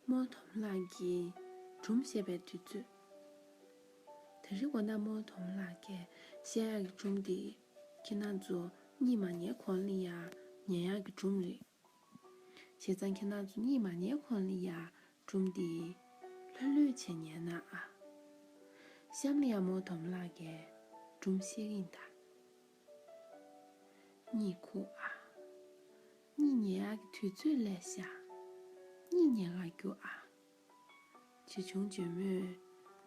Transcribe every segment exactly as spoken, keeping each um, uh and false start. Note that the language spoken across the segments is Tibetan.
རྨོ་དོམ་ལགས་ཀྱིས་སྒྲུང་བཤད་པའི་དུས་ཚོད། དེ་རིང་འོ་ན་རྨོ་དོམ་ལགས་ཀྱིས་བཤད་ཡག་གི་སྒྲུང་འདི་ཁྱེད་རང་ཚོ་གཉིད་མ་ཉལ་གོང་ལ་ཡ་ཉན་ཡག་གི་སྒྲུང་རེད། བྱས་ཙང་ཁྱེད་རང་ཚོ་གཉིད་མ་ཉལ་གོང་ལ་ཡ་སྒྲུང་འདི་ལྷོད་ལྷོད་བྱས་ཉན་ན་ཨ། གཤམ་ལ་ཡ་རྨོ་དོམ་ལགས་ཀྱིས་སྒྲུང་བཤད་ཀྱི་ཡིན་ད། གཉིད་ཁུག་ཨ། གཉིད་ཉལ་ཡག་གི་དུས་ཚོད་སླེབས་ཤག་གཉིད་ཉལ་ག་རྒྱུགས་ཨ། བྱིའུ་ཆུང་འཇོལ་མོས་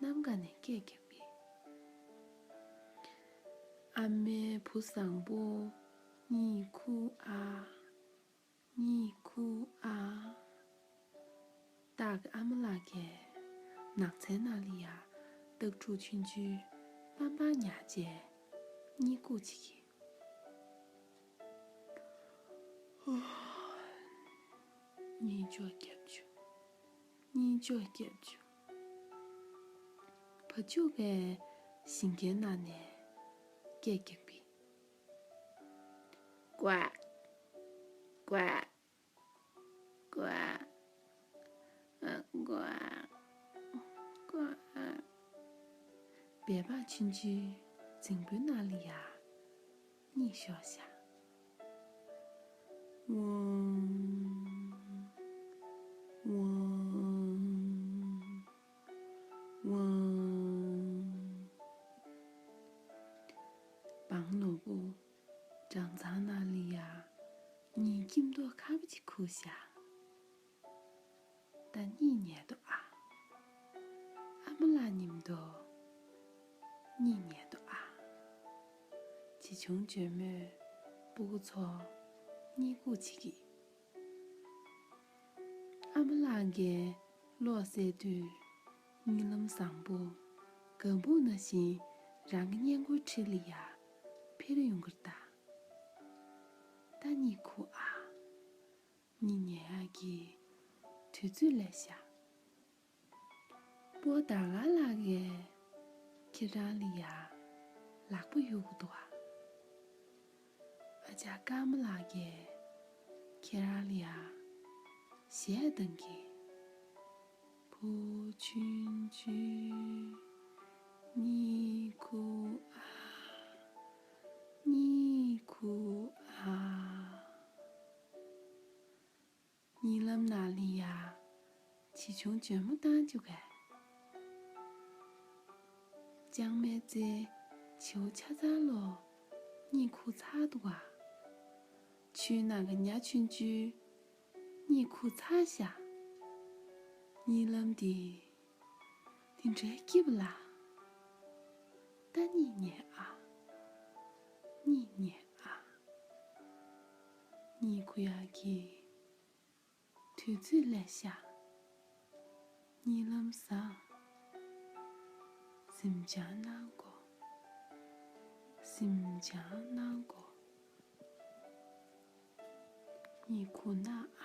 གནམ་ཁ་ནས་སྐད་རྒྱག་པས། ཨ་མའི་བུ་བཟང་པོ། གཉིད་ཁུག་ཨ། གཉིད་ཁུག་ཨ། སྟག་གི་ཨ་མ་ལགས་ཀྱིས་ནགས་ཚལ་ནང་ལ་ཡ་སྟག་ཕྲུག་ཆུང་ཆུང་པང་པང་ཉར་བྱས་གཉིད་ཁུག་བྱེད་ཀྱི། གཉིད་ཅོག་རྒྱབ་བཅུག་གཉིད་ཅོག་རྒྱབ་བཅུག་བ་ཕྱུགས་པས་ཞིང་ཁའི་ནང་ནས་སྐད་རྒྱག་པས། ཀོག་ཀོག་ཀོག་ཀོག་ཀོག་སྦལ་པ་ཆུང་ཆུང་རྫིང་བུའི་ནང་ལ་ཡ་གཉིད་ཤོར་ཤག་ཝང་ཝང་ཝང་། སྦྲང་ནོར་བུ་སྦྲང་ཚང་ནང་ལ་ཡ་གཉིད་སྐྱིད་མདོག་ཁ་པོ་ཅིག་ཁུག་ཤག་ད་གཉིད་ཉལ་དོ་ཨ། ཨ་མ་ལགས་མཉམ་དུ་གཉིད་ཉལ་དོ་ཨ། བྱིའུ་ཆུང་འཇོལ་མོས་སྤུ་གུ་ཚོ་གཉིད་ཁུག་བྱེད་ཀྱི། ཨ་མ་ལགས་ཀྱིས་གློག་བསད་དུས་གཉིད་ལམ་བཟང་པོ་སྒམ་པོ་ནང་བཞིན་རང་གི་སྔས་མགོའི་འཁྲིས་ལ་ཡ་འཕུར་ཡོང་གི་རེད་ད། ད་གཉིད་ཁུག་ཨ། གཉིད་ཉལ་ཡག་གི་དུས་ཚོད་སླེབས་ཤག་སྤོ་ད་ག་ལགས་ཀྱིས་ཁྱེད་རང་ལ་ཡ་ལག་པ་གཡུག་གི་འདུག་ཨ། ཨ་ཅག་ཀརྨ་ལགས་ཀྱིས་ཁྱེད་རང་ལ་ཡ་གཞས་གཏོང་གི། བུ་ཆུང་ཆུང་གཉིད་ཁུག་ཨ། གཉིད་ཁུག་ཨ། གཉིད་ལམ་ནང་ལ་ཡ་བྱིའུ་ཆུང་འཇོལ་མོ་བཏང་བཅུག་གས། ལྕང་མའི་རྩེ་བྱིའུ་ཆ་ཚང་ལོ་གཉིད་ཁུག་ཚར་འདུག་ག་ཆུའི་ནང་གི་ཉ་ཆུང་ཆུང་གཉིད་ཁུག་ཚར་ཤག་གཉིད་ལམ་འདི་འདི་འདྲའི་སྐྱིད་པ་ལ། ད་གཉིད་ཉལ་ཨ། གཉིད་ཉལ་ཨ། གཉིད་ཁུག་ཡག་གི་དུས་ཚོད་སླེབས་ཤག་གཉིད་ལམ་བཟང་། གཟིམ་འཇག་གནང་དགོས། གཟིམ་འཇག་གནང་དགོས། གཉིད་ཁུག་ན་